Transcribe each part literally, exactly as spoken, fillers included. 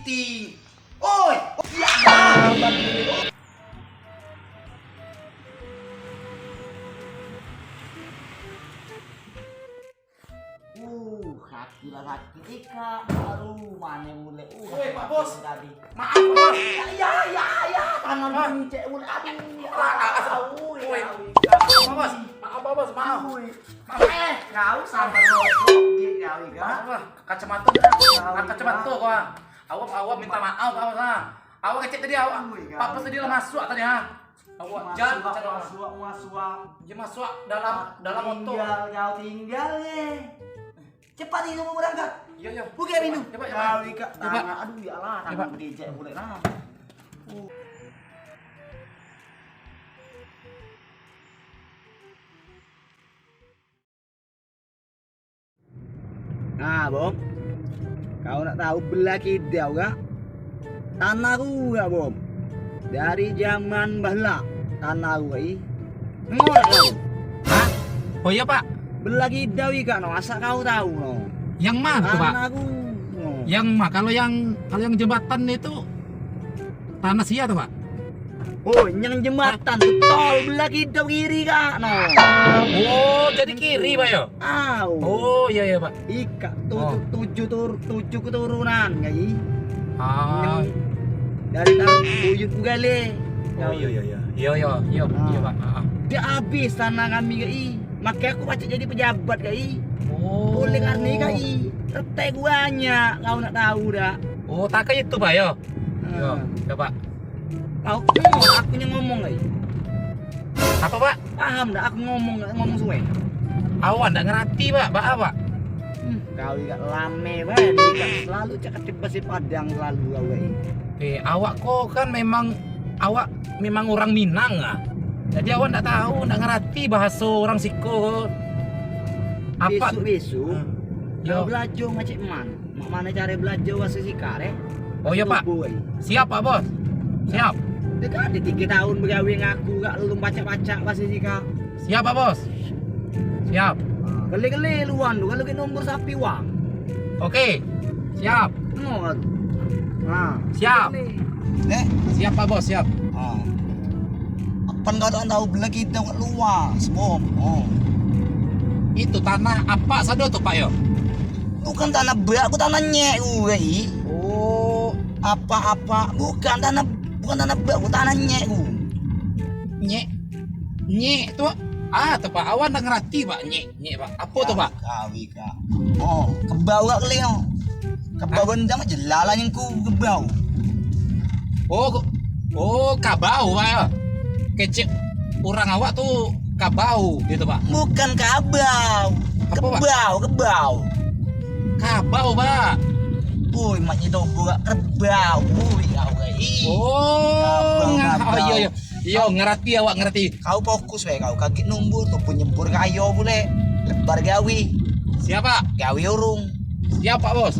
Ting. Oi, ya. Uh, kaki lah sakit, Ika. Aduh, mane mulek. Uh, Woi, Pak Bos. Tadi. Maaf, Pak Bos. Ya, ya, ya, ya. Tangan Pak. Cek mulek. Aduh, ya. Wah, ah, ah, Aduh, woi. Ya. Maaf, Pak Bos. Maaf, Pak Bos. Maaf. Woi. Maaf. Eh, kau sabar, Bos. Oke, kau, Ika. Maaf, Pak. Kacamata. Kau, Nah, kacamata Ika. Kau, ah. Awak, awak minta maaf, Pak Bos, ah. Awak ngecek tadi, awak. Woi, Pak Bos tadi lah masuk tadi, ah. Awak Masuk, jan, jan masuk, masuk. Dia masuk dalam, dalam motor. Tinggal kau, tinggal, eh. Cepat ni, kamu berangkat. Iya, iya. Buka pintu. Cepat, cepat. Kau, Ika, Coba. Tangan. Aduh, ya Allah, Coba. Tangan kejek pula, nah. Uh. Nah, Bom. Kau nak tahu belah kidau kak? Tanah ku kak, Bom. Dari zaman bahla tanah ku kak i. Ngor kau. Hah? Oh iya, Pak. Belah kidau i kak no, asak kau tahu no. Yang mana tu, Pak? Tanah ku no. Yang ma-, kalau yang, kalau yang jembatan itu Tanah sia tu, Pak? Oh, nyang jembatan tu tol belah kidau kiri kak no. Oh, jadi kiri, Pak, ya? Au. Oh, iya, iya, Pak. Ikak tujuh, Oh. tujuh tur-, tujuh keturunan kak i. Ah. Nyang dari tahun buyut ku gale. Oh, iya, iya, iya. Iya, iya, iya, Ah. iya, Pak. Ah, ah. Dak habis tanah kami kak i. Make aku pacak jadi pejabat kak i. Oh. Oleh karena kak i, retek ku banyak, kau nak tahu dak? Oh, tak kaya itu, Pak, ya? Yo, Ah. Coba. Kau, aku yang ngomong kak i. Apa, Pak? Paham dak aku ngomong, ngomong suwe? Awak dak ngerti, Pak. Pak, apa? Hmm, kau ikak lame bae, ikak selalu cakap bahasa Padang selalu kau kak i. Eh, awak ko kan memang, awak memang orang Minang ah. Jadi awak ndak tahu, ndak ngerti bahaso orang siko ko. Apa? Besok-besok, Hmm. Yo. Kau belajar ngecek man. Mak mano caro belajar bahaso sikak, eh? Oh, iya, Pak. Tubuh, eh. Siap, Pak Bos. Siap. Dak ado tigo tahun begawe ngaku kak lum pacak-pacak bahaso sikak. Siap, Pak Bos. Siap. Gele-gele luan tu, kalu ke nombor sapi wang. Oke. Siap. Ngono kan. Nah. Siap. Gele. Eh? Siap, Pak Bos, siap. Ah. Apan kau tak tahu belah kidau kak luas, Bom. Oh. Itu tanah apa sado tu, Pak, yo? Bukan tanah bak, ku tanah nyek ku, kak i. Oh. Apa-apa, bukan tanah, bukan tanah bak, ku tanah nyek ku. Nyek. Nyek tu, ah, tu, Pak, awak ndak ngerti, Pak, nyek. Nyek, Pak. Apa tu, Pak? Kau ikak. Oh, kebau kak keliau. Kebau Hah? Bendang jelas lah yang ku kebau. Oh, ko-, oh, kabau, Pak, ya? Kecek orang awak tu kabau, gitu, Pak. Bukan kabau. Apa, Pak? Kebau, kebau. Kabau, Pak. Woi, mak nyedo burak kerbau. Woi, kau, eh. Oh, Kabau, nga-, oh, kabau. Iya, iya. Iyo, ngerti awak, ngerti. Kau fokus bae kau, kagek numbur tu pun nyebur kayo pule. Lebar gawe. Siap, Pak. Gawe urung. Siap, Pak Bos.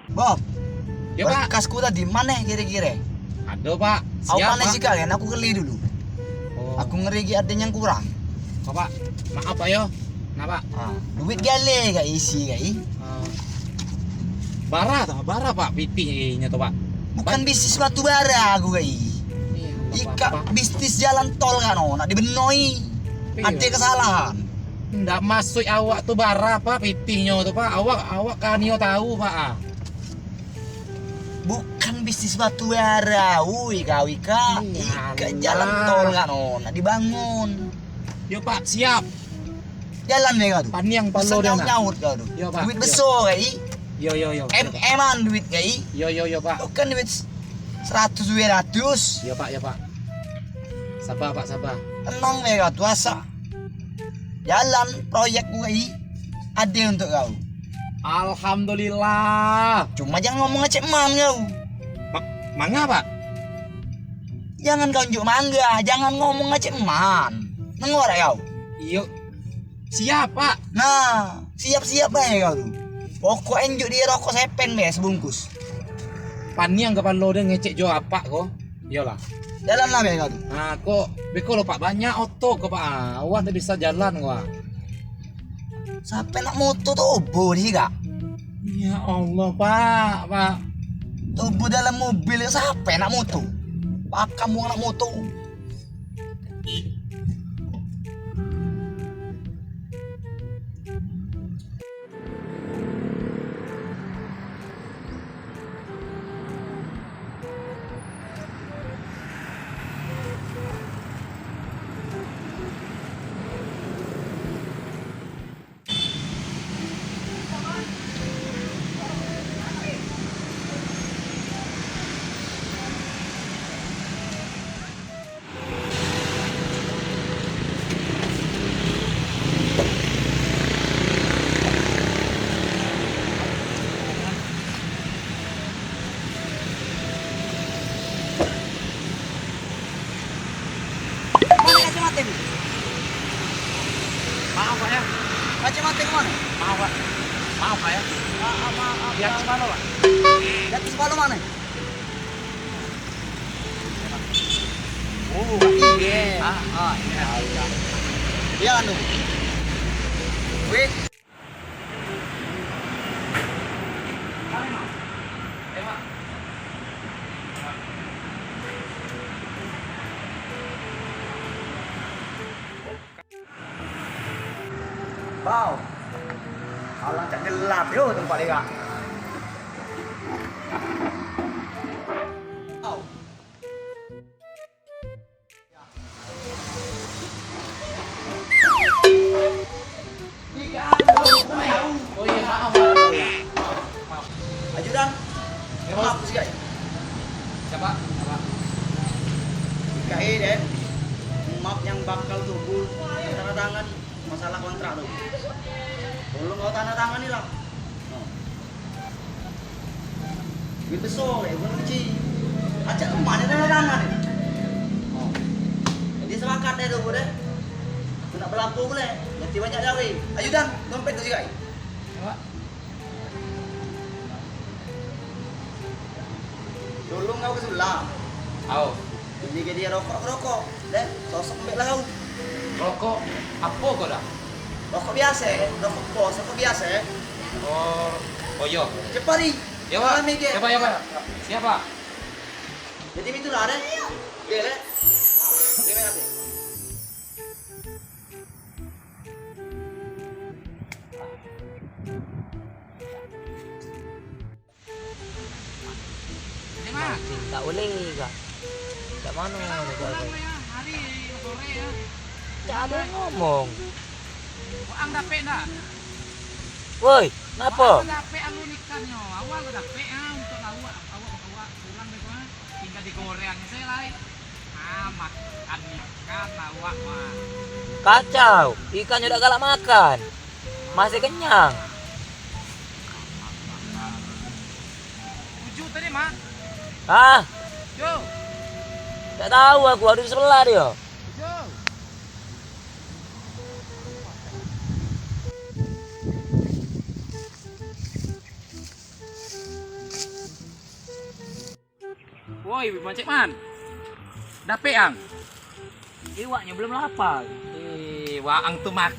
Bom. Yo, Pak. Berkasku tadi mane kire-kire? Ado, Pak. Siap, Pak. Au mane sikak kan? Aku geli dulu. Oh. Aku ngeri gi ade yang kurang. Bapak, maaf, Pak, yo. Nah, Pak. Ah, duit gale kak isi kak i. Ah. Bara tu, bara, Pak, pipihnyo tu, Pak. Bukan bisnis batu bara aku kak i. Iya, Pak, Ikak Pak. Bisnis jalan tol kan, oh, nak dibenoi. Iya. Ade kesalahan. Ndak masuk awak tu bara, Pak, pipihnyo tu, Pak. Awak, awak kanio tahu, Pak, ah. Bukan bisnis batu bara, ui, kau ikak. Iya, ikak jalan tol kan, oh, nak dibangun. Yo, Pak, siap. Jalan deh kau tu. Paniang palo deh, nak. Nyaut kau tu. Yo, Pak. Duit beso kak i. Yo, yo, yo. M M-an duit kak i. Yo, yo, yo, Pak. Bukan duit seratus, dua ratus. Yo, Pak, yo, Pak. Sabar, Pak, sabar. Tenang deh kau tu, asak. Jalan proyek ku kak i ade untuk kau. Alhamdulillah. Cuma jangan ngomong ngecek man kau. Ma-, manga, Pak? Jangan kau njuk mangga, jangan ngomong ngecek man. Nengok dak kau? Iyo. Siap, Pak. Nah, siap-siap bae kau tu. Pokok e njuk die rokok sepen be sebungkus. Paniang kepalo die ngecek jo apak ko. Iyolah. Jalan lah, Bang, kau tu. Nah, kok beko lo, Pak, banyak oto kok, Pak. Ah, awak dak bisa jalan kok, Pak. Siape nak moto tubuh di kak? Ya Allah, Pak, Pak. Tubuh dalam mobil, siape nak moto? Pak, kamu nak moto. Mane kacamate mu? Maaf, Pak, ya. Kacamate ke mane? Maaf, Pak. Maaf, Pak, ya. Maaf, maaf, maaf. Di atas kepala, Pak. Di atas kepala mane? Oh, iya. Ah, ah, iya. Iya, anu. Wih. Bau. Alah, cak gelap yo tempat dia. Bau. Oh iya, maaf, maaf. Ajudan. Ya, Bos. Maaf, sigai. Siapa? Siapa? Sigai, Den. Maaf yang bakal tubuh. Tanda tangan masalah kontrak tu. Tolong kau tanda tangan ni lah. No. Duit beso, eh, bukan kecil. Acak kemana tanda tangan ni? Oh. Jadi sepakat deh tu, deh. Aku nak berlaku pule. Nanti banyak gawe. Ajudan, dompet tu sigai. Tolong kau ke Sula. Au. Beli ke dia rokok, rokok. Deh, sosok ambek lah kau. Rokok apo kau dah? Rokok biasa, rokok bos, rokok biasa. Oh, oh iyo. Cepat ni. Ya, Pak. Malam ni ke. Ya, Pak, ya, Pak. Siap, Pak. Jadi itulah deh. Oke, deh. Terima kasih. Mancing tak boleh kak. Cak mano ni kak? Tak ada ngomong. Woi, ngapo? Tinggal digoreng saja lah. Ah, makan ikan awak mah. Kacau, ikannya dak galak makan. Masih kenyang. Tujuh tadi, Mak. Ah. Tujuh. Tak tahu aku, ada di sebelah dia. Tujuh. Woi, Mancik Man. Dapek, Ang. Iwaknyo belum lapar. Eh, waang tu mak.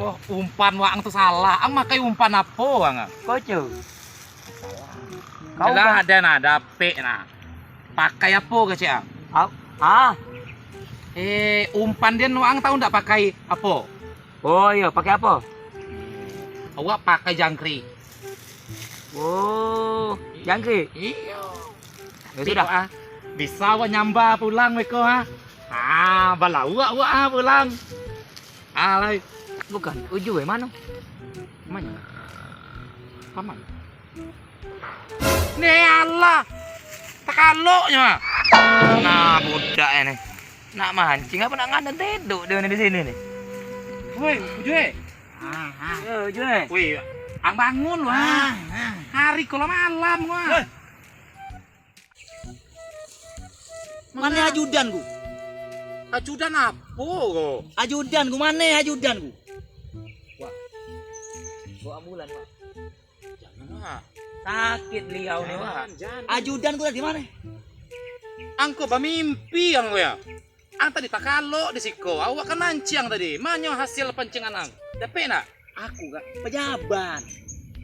Oh, umpan waang tu salah. Ang makai umpan apo, Ang? Koco. Salah. Kau Alah, kan ada nah, dapek nah. Pakai apo kecek, Ang? Au- Ah. Eh, umpan dia waang tahu ndak pakai apo? Oh, iyo, pakai apo? Awak pakai jangkrik. Oh, jangkrik. Iyo. Ya sudah. Ah, bisa awak nyamba pulang beko, ah. Ah, balauk awak, ah, pulang. Ah, lai. Bukan, uju eh, mano? Mano? Paman. Ni Allah. Takaloknyo, ah. Nah, budak ini. Nak mancing apo nak ngadan tedok dia ni di sini ni? Woi, uju eh. Ah, ah. Eh, uju eh. Woi, ang bangun lu, ah. Ah, ah. Hari kalo malam gua. Woi. Mane ajudan ku? Ajudan apo ko? Ajudan ku, mane ajudan ku? Wah. Bawa ambulan, Pak. Jangan, Pak. Sakit beliau ni, Pak. Jangan, jangan. Ajudan ku tadi mane? Ang ko bemimpi ang ko ya. Ang tadi takalok di siko, awak kan mancing tadi. Manyo hasil pancingan ang? Dapek nak? Aku kak pejabat.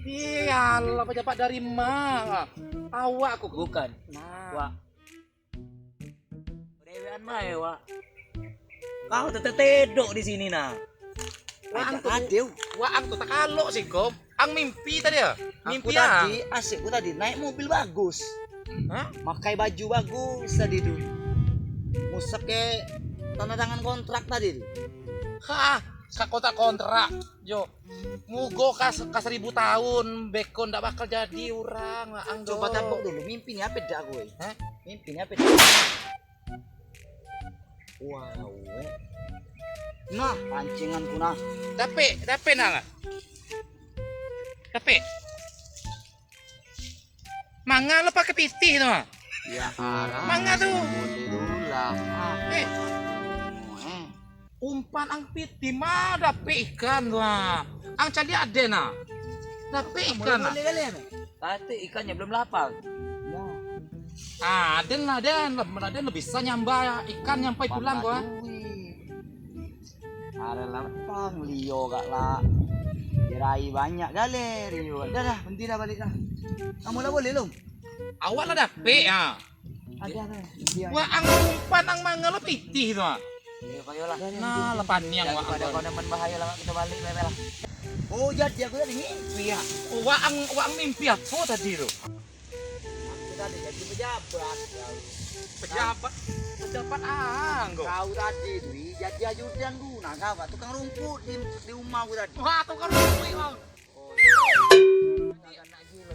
Iyalah, pejabat dari ma? Awak aku bukan. Nah. Wak. Dewean bae, Wak. Kau tetedok di sini nah. Wak, ang tu, Adeu. Wak, ang tu takalok siko. Ang mimpi tadi ya? Mimpi. Aku tadi, asik ku tadi naik mobil bagus. Hah? Makai baju bagus tadi tu. Musek ke tanda tangan kontrak tadi tu. Hah, ka kontrak-kontrak. Yo, mugo kas, ka seribu tahun beko ndak bakal jadi urang, Wak, ang. Coba tu tepok dulu, mimpi ni ape dak aku, eh? Hah? Mimpi ni ape dak? Wow, eh. Nah, pancingan ku nah. Dapek, dapek nah. Dapek. Manga lo pake pitih tu. Ya, arah. Manga tu. Boleh dulu lah. Ah. Eh. Oh, eh. Umpan ang pitih ma dapek ikan tu, ah. Ang cari ade nah. Dapek ikan, ah. Boleh kali ya, Mek? Tapi ikannya belum lapar. Ya. Ah, aden lah, den. Lah, men aden lah bisa nyamba ikan nyampai pulang gua. Are lapang lio kak lah. Gerai banyak gale rio. Dah dah, berhenti dah balik dah. Kamu lah boleh lom. Awak lah dapek, ah. Ada ada. Wah, ang umpan ang manga lo pitih tu, ah. Iya, payolah. Nah, lah paniang wak. Daripada kau nemen bahaya lah, kita balik, bye-bye lah. Oh, jadi aku tadi mimpi ya. Oh, wak ang, wak ang mimpi apa tadi tu? Aku tadi jadi pejabat. Pejabat? Pejabat ang kau? Kau tadi tu jadi ajudan guna, kau tukang rumput di, di rumah aku tadi. Wah, tukang rumput, Bang.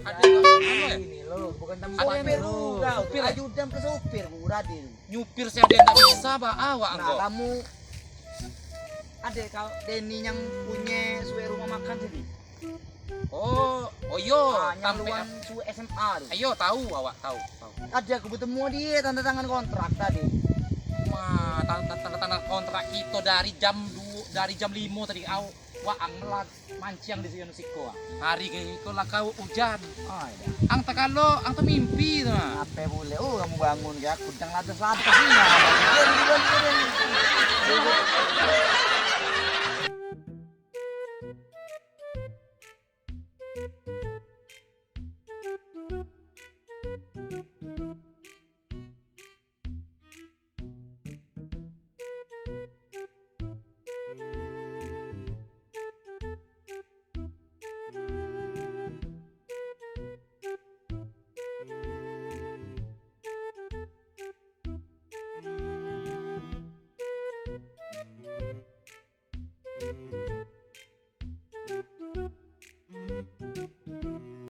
Ada ini lo, bukan tempat. Supir lo. Ajudan ke supir ku tadi. Nyupir saya dia ndak bisa, Pak. Awak nah, engko. Kamu ada kau Denny yang punya suwe rumah makan tadi. Oh, oh iyo, ah, yang sampai luan suwe S M A tu. Ayo, tahu awak, tahu, tahu. Tadi aku bertemu dia tanda tangan kontrak tadi. Wah, tanda, tanda, tanda kontrak kita dari jam dua, dari jam lima tadi. Awak ang melag. Mancing di sini siko. Hari ke iko lah kau ujan. Ai dah. Ang tekalo, ang temimpi tu nah. Ape pule? Oh, kamu bangun ke aku jangan ladas-ladas ke sini.